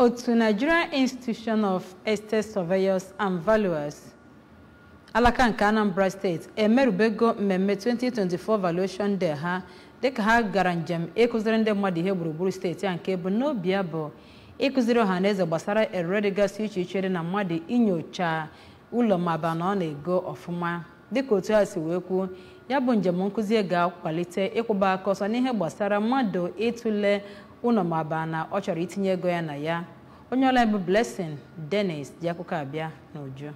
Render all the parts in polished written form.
Otu Nigerian Institution of Estate Surveyors and Valuers alaka nke Anambra Steeti emerubego mmemme 2024 Valuation Day ha, dịka ha gara njem ịkụziri ndị mmadụ ihe gburugburu steeti a, nke bụ n'obi ya bụ ịkụziri ọha na eze gbasara erere dịgasị iche iche dị na mmadụ inyocha ụlọ ma ba na ọ na-ego ọfụma. Dịka otu ha si wee kwuo, ya bụ njem nkụzi ga-akwalite ịkwụba aka ọsọ n'ihe gbasara mmadụ ịtụle ụlọ ma ba na ọ chọrọ itinye ego ya na ya. Onye ọla bụ Blessing Dennis ji akụkọ abịa n'uju.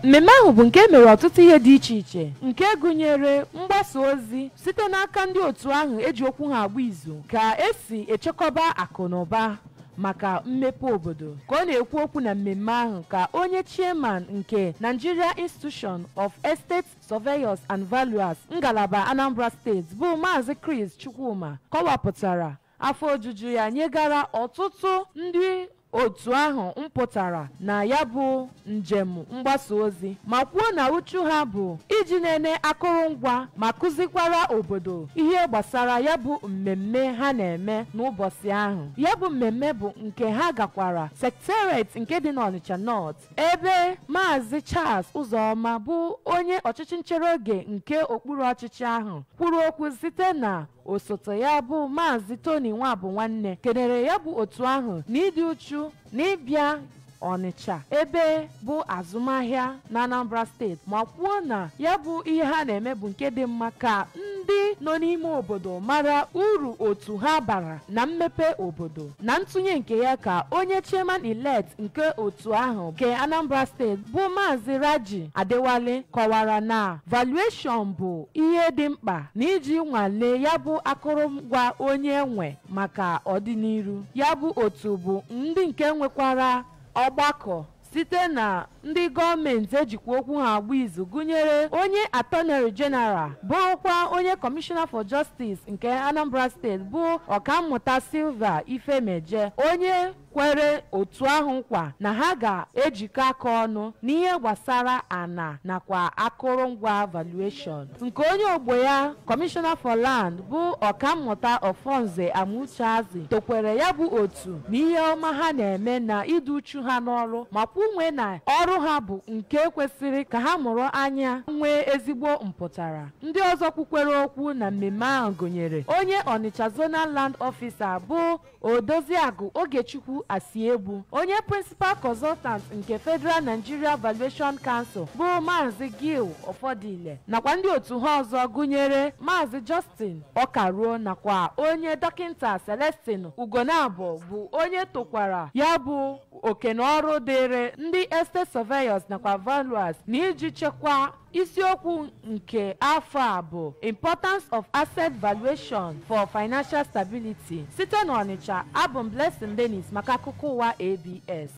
Mmemme ahụ bụ nke mere ọtụtụ ihe dị iche iche, nke gụnyere mgbasa ozi site n'aka ndị otu ahụ eji okwu ha agba izu ka esi echekọba akụ na ụba maka mmepe obodo. Ka ọ na-ekwu okwu na mmemme ahụ, ka onye chairman nke Nigeria Institution of Estate Surveyors and Valuers ngalaba Anambra Steeti bụ Maazị Chris Chukwuma kọwapụtara afọ ojuju ya nyegara ọtụtụ ndị otu ahụ mpụtara na ya bụ njem mgbasa ozi, ma kwuo na uchu ha bụ iji nene akụrụngwa ma kụzikwara obodo ihe gbasara ya bụ mmemme ha na-eme n'ụbọchị ahụ. Ya bụ mmemme bụ nke ha gakwara Secretariat nke dị n'Ọnịcha North, ebe Maazị Charles Ụzọma bụ onye ọchịchị nchere oge nke okpuru ọchịchị ahụ kwuru okwu site na osote ya bụ Maazị Tony Nwabụnwanne kenere ya bụ otu ahụ na ịdị uchu na ịbịa Ọnịcha ebe bụ azụmahịa na Anambra Steeti, ma kwuo na ya bụ ihe ha na-eme bụ nke dị mma ka ndị nọ n'ime obodo mara uru otu ha bara na mmepe obodo. Na ntụnye nke ya, ka onye chairman elect nke otu ahụ nke Anambra Steeti bụ Maazị Raji Adewale kọwara na valuation bụ ihe dị mkpa na iji nwalee ya bụ akụrụngwa onye nwe maka ọdịnihu. Ya bụ otu bụ ndị nke nwekwara ọgbakọ site na ndị gọọmenti ejikwa okwu ha agba izu, gụnyere onye Attorney General bụrụkwa onye Commissioner for Justice nke Anambra Steeti bụ Ọkammụta Silva Ifemeje, onye kwere otu ahụ nkwa na ha ga-ejikọ aka ọnụ n'ihe gbasara ana nakwa akụrụngwa valuation. Nke onye ogbo ya Commissioner for Land bụ Ọkammụta Ofonze Amuchazi tokwere ya bụ otu na ihe ọma ha na-eme na ịdị uchu ha n'ọrụ, ma kwunwe na ọrụ ha bụ nke kwesịrị ka ha mụrụ anya nwee ezigbo mpụtara. Ndị ọzọ kwukwere okwu na mmemme ahụ gụnyere onye Ọnịcha Zonal Land Officer bụ Odoziakụ Ogechukwu Asiegbu, onye Principal Consultant nke Federal Nigeria Valuation Council bụ Maazị Gil Ọfọdịle, nakwa ndị otu ha ọzọ gụnyere Maazị Justin Ọkaruo nakwa onye Dọkịnta Celestine Ugonabọ bụ onye tokwara ya bụ okenọrụ dịrị ndị estate surveyors nakwa valuers na iji chekwaa. Isiokwu nke afọ a bụ Importance of Asset Valuation for Financial Stability. Site n'Ọnịcha, abụ m Blessing Dennis maka akụkọ ụwa ABS.